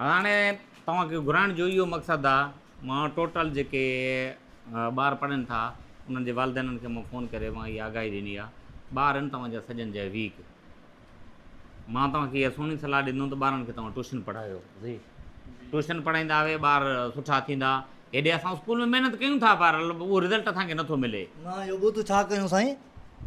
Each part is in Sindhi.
هاڻي توهان کي گهرائڻ جو اهو مقصد آ مان ٽوٽل جيڪي ٻار پڙهن ٿا انهن جي والدينن کي مان فون ڪري مان اها آگاهي ڏني آ ٻار آهن توهان جا سڄن جا ويڪ مان توهان کي اها سهڻي صلاح ڏيندم ته ٻارن کي توهان ٽيوشن پڙهايو ٽيوشن پڙهائيندا اهي ٻار سٺا ٿيندا هيڏي اسان اسڪول ۾ محنت ڪيون ٿا پر اهو رزلٽ اسان کي نٿو ملي. نه اهو ٻڌ ڇا ڪيون سائين.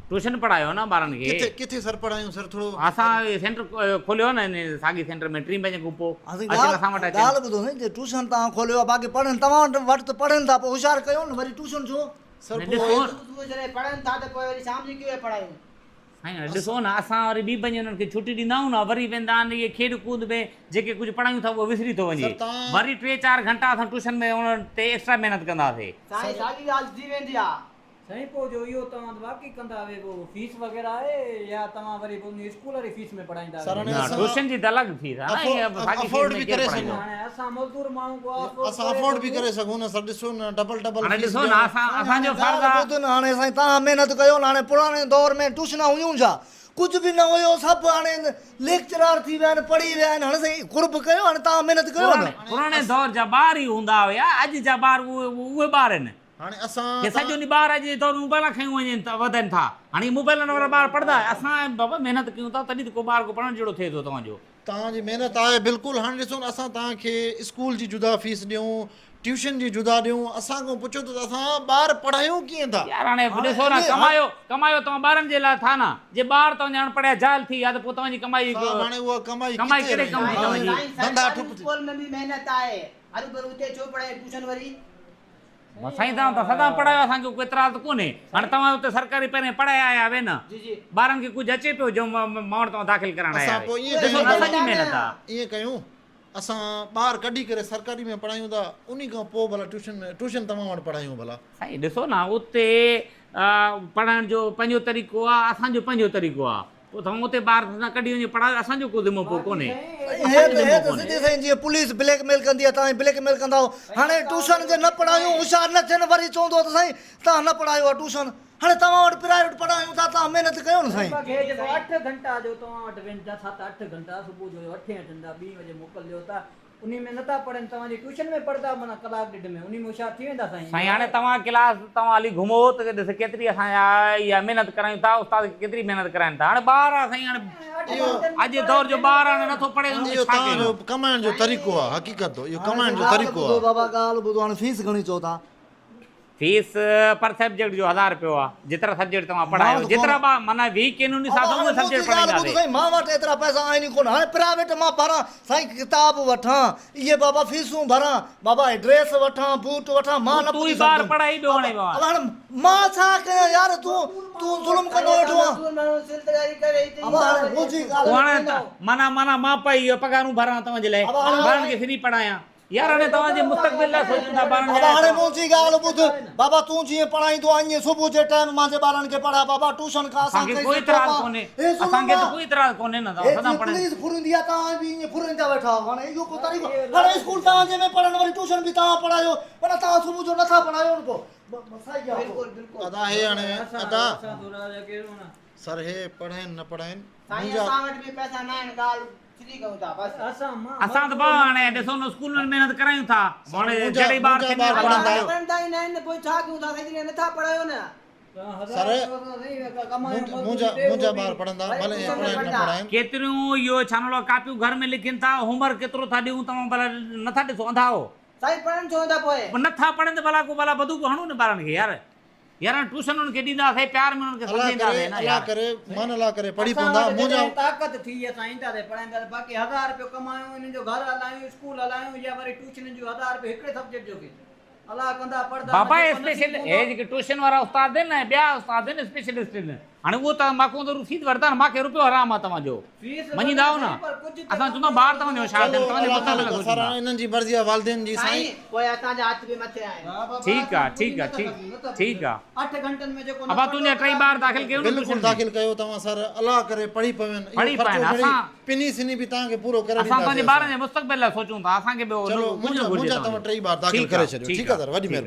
ٽيوشن پڙهايو نه ٻارن کي. ڪٿي ڪٿي سر پڙهايون سر ٿورو. اسان سينٽر کوليو آهي نه ان ساڳي سينٽر ۾ ٽين بجي کان پوء اچن اسان وٽ اچن. ڳالهه ٻڌو سائين جي ٽيوشن توهان کوليو آهي باقي پڙهن توهان وٽ ته پڙهن ٿا پوء هوشيار ڪيو نه وري ٽيوشن ڇو. سر نه پوء ڏسو صبح جڏهن پڙهن ٿا ته پوء وري شام جو ڪيئن پڙهايون. سائين ڏسو نه اسان وري ٻي بجي انهن کي ڇٽي ڏيندا آهيون نه وري ويندا آهن اهي کيڏ ڪود ۾ جيڪي ڪجهه پڙهايون ٿا اهو وسري ٿو وڃي سر توهان وري ٽي چار گهنٽا اسان ٽيوشن ۾ انهن تي ايڪسٽرا محنت ڪنداسي. سائين ساڳي ڳالهه ٿي ويندي آ. سائين پوء جو اهو توهان ته واقعي ڪندا هئي پوء فيس وغيره آهي يا توهان وري پوء انهي اسڪول واري فيس ۾ پڙهائيندا سر هئي. هاڻي نه اسان ٽيوشن جي ته الڳ فيس آهي نه اها ساڳي فيس افورڊ ۾ به ڪير ڪري پڙهائيندو. سگهون هاڻي اسان مزدور ماڻهو ڪو افورڊ اسان ڪري افورڊ به سگهون. ڪري سگهون نه سر ڏسو نه ڊبل ڊبل هاڻي فيس ڏسو نه ڏيڻ. اسان سائين اسان هاڻي جو فرض ڳالهه آهي. ٻڌ نه هاڻي سائين توهان محنت ڪيو نه هاڻي پراڻي دور ۾ ٽيوشنا هيون ڇا ڪجهه به نه هيو سڀ هاڻي ليڪچرار ٿي ويا آهن پڙهي ويا آهن هاڻي سائين قرب ڪيو هاڻي توهان محنت ڪيو نه. پراڻي دور جا ٻار ئي هوندا هيا اڄ جا ٻار اهي اهي ٻار آهن. هاڻي اسان هي سڄو ڏينهن ٻار اڄ جي دور ۾ موبائلا کنيون وڃن ٿا وڌن ٿا هاڻي هي موبائلن وارا ٻار پڙهندا اسان بابا محنت ڪيون ٿا تڏهن ته ڪو ٻار ڪو پڙهڻ جهڙو ٿئي ٿو توهان جو. توهان جي محنت آهي بلڪل هاڻي ڏسو نه اسان توهان کي اسڪول جي جدا فيس ڏيون ٽيوشن جي جدا ڏيون اسان کان پڇو ته اسان ٻار پڙهايون ڪيئن ٿا. يار هاڻي ڏسو نه ڪمايو ڪمايو توهان ٻارن جي لاء ٿا نه جي ٻار توهان جا اڻ پڙهيا جاهل ٿي ويا ته پوء توهان جي ڪمائي صاحب هاڻي اها ڪمائي ڪمائي ڪٿي ڪهڙي رهي ڪم جي توهان جي. سائين ڌنڌا سرڪاري ٺپ ٿي. اسڪول ۾ به محنت آهي هروڀرو اتي ڇو پڙهايون ٽيوشن وري. سائين توهان ته سدا پڙهايو اسان کي ڪو اعتراض ڪونهي هاڻي توهان اتي سرڪاري پهرين پڙهائي آيا آهيو نه ٻارن کي ڪجهه اچي پيو جو مان وٽ توهان داخل ڪرائڻ آيا اسان پوء آهيو ائين ڏسو ڪيون نه اسان جي محنت آ. ائين ڪيون اسان ٻار ڪڍي ڪري سرڪاري ۾ پڙهايون ٿا انهي کان پوء ڀلا ٽيوشن ۾ ٽيوشن توهان وٽ پڙهايون ڀلا. سائين ڏسو نه اتي پڙهائڻ جو پنهنجو طريقو آ اسان جو پنهنجو طريقو آ. پوء توهان اتي ٻار سان ڪڍي وڃي پڙهايو اسان جو ڪو ذمو پوء ڪونهي. سائين هي ته هي ته سڌي سائين جيئن پوليس بليڪ ميل ڪندي آهي توهان بليڪ ميل ڪندا آهيو هاڻي ٽيوشن جي نه پڙهايون هوشيار نه ٿين وري چوندو ته سائين توهان نه پڙهايو آهي ٽيوشن هاڻي توهان وٽ پرائيويٽ پڙهايون ٿا توهان محنت ڪيو نه سائين. هي جيڪو اٺ گهنٽا جو توهان وٽ ويهن ٿا ست اٺ گهنٽا صبح جو اٺين اچن ٿا ٻين بجي موڪل ڏيو ٿا انهي ۾ نٿا پڙهن توهان جي ٽيوشن ۾ پڙهندا معنيٰ ڪلاڪ ڏيڍ ۾ انهي ۾ هوشيار ٿي ويندا سائين. سائين هاڻي توهان ڪلاس توهان هلي گهمو ته ڏس ڪيتري اسان جا اها محنت ڪرايون ٿا استاد ڪيتري محنت ڪرائن ٿا هاڻي ٻار آ سائين هاڻي اڄ جي دور جو ٻار هاڻي نٿو پڙهي ته ان کي اهو ڇا توهان جو ڪيون. ڪمائڻ جو طريقو آ حقيقت اهو ڪمائڻ جو ڳالهه طريقو ٻڌو آ. بابا ڳالهه ٻڌو هاڻي فيس گهڻي چئو ٿا. فيس پر سبجيڪٽ جو هزار رپيو آ جيترا سبجيڪٽ توهان پڙهايو جيترا ٻا معنيٰ ويڪ آهن ان حساب سان اهي سبجيڪٽ پڙهائينداسين. سائين مان وٽ ايترا پئسا آهن ئي ڪونه هاڻي پرائيويٽ مان ڀران سائين ڪتاب وٺان اهي بابا فيسون ڀران بابا هي ڊريس وٺان بوٽ وٺان مان نه تون ئي پڄي ٻار سگهندم پڙهائي ٻيو هڻي بابا هاڻي مان ڇا ڪيان يار تون تون ظلم ڪندو ويٺو آن ابا هاڻي منهنجي تون ڳالهه هاڻي معنيٰ معنيٰ مان پئي اهي پگهارون ڀران توهان جي لاء ٻارن کي فري پڙهايان. يار هاڻي توهان جي مستقبل لاء سوچون ٿا ٻارن جي بابا لاء هاڻي منهنجي ڳالهه ٻڌ بابا تون جيئن پڙهائيندو آهين ائين صبح جي ٽائيم مانجي ٻارن کي پڙهاء بابا ٽيوشن کان اسان اسان کي کي ڪوئي اعتراض ڪونهي هي ظلم اسان کي ته آ ڪوئي اعتراض ڪونهي نه هي توهان سدا جيئن پڙهائين پوليس ڦرندي آ توهان به ائين ڦرندا ويٺا آهيو هاڻي اهو ڪو طريقو هاڻي اسڪول توهان جي ۾ پڙهن وري ٽيوشن به توهان پڙهايو معنيٰ توهان صبح جو نٿا پڙهايو نه پوء مسائي آ پوء. ادا هي هاڻي ادا سر هي پڙهائين نه پڙهائين سائين منهنجا اسان وٽ به پئسا نه آهن ڳالهه سڌي ڪيون ٿا بس. اسان ته بابا هاڻي ڏسو نه اسڪول ۾ محنت ڪرايون ٿا هاڻي منهنجا جهڙي ٻار منهنجا ٿين ٻار اهڙا پڙهندا ٻار پڙهندا ئي نه آهن پوء ڇا ڪيون ٿا سائين جڏهن نٿا پڙهايو نه. سر منهنجا منهنجا ٻار پڙهندا ڀلي هي پڙهائين نه پڙهائين. ڪيتريون اهو ڇا نالو آهي ڪاپيون گهر ۾ لکين ٿا هوم ورڪ ڪيترو ٿا ڏيون توهان ڀلا نٿا ڏسو انڌا آهو. سائين پڙهن ڇو نٿا پوء. نٿا پڙهن ته ڀلا ڪو ڀلا بدوڪ هڻون نه ٻارن کي يار. يار هاڻي ٽيوشن انهن کي ڏينداسين پيار ۾ انهن کي الله ڪري سمجهائينداسين نه الله يار. ڪري من الله ڪري پڙهي اسان پوندا وٽ منهنجا. جڏهن طاقت ٿي اسان اينداسين پڙهائينداسين باقي هزار رپيو ڪمايون انهن جو گهر هلايون اسڪول هلايون يا وري ٽيوشنن جو هزار رپيو هڪڙي سبجيڪٽ جو فيس الله ڪندا پڙهندا بابا نه هي جيڪو نصيب اسپيشل هوندو. هي جيڪي ٽيوشن وارا استاد آهن نه ٻيا استاد آهن اسپيشلسٽ آهن هاڻي اهو ته ماکون ضرور فيس وٺندا نه ماکي رپيو حرام آ توهان جو فيس مڃيندا آهيو نه وڌائي پر ڪجهه ته اسان ڪم چوندا ٻار توهان جو هوشيار ٿين چلو توهان جي الله مستقبل تعالي لاء سر سوچيندا. انهن جي مرضي آ والدين جي سائين. سائين پوء اسان جا هٿ به مٿي آهن. ها بابا ٺيڪ آ اسان ٺيڪ پڄي آ نٿا ٺيڪ سگهون نٿا پڄي ٺيڪ آ سگهون اٺ گهنٽن ۾ جيڪو نه ابا پڙهندو تنهنجا ٽئي ڪلاڪ ٻار ۾ داخل ڪيو نه بلڪل ٽيوشن ۾ داخل ڪيو توهان سر الله ڪري پڙهي پون اهو پڙهي خرچو پائن کڻي اسان پني سني به توهان کي پورو ڪري اسان توهان جي ڏينداسين ٻارن اسان جي مستقبل لاء سوچون ٿا اسان کي ٻيو چلو ڪجهه نه منهنجا گهرجي منهنجا توهان توهان جو ٽئي ٻار داخل ٺيڪ آ ڪري ڇڏيو ٺيڪ ٺيڪ آ آ سر وڏي ٺيڪ آ. مهرباني.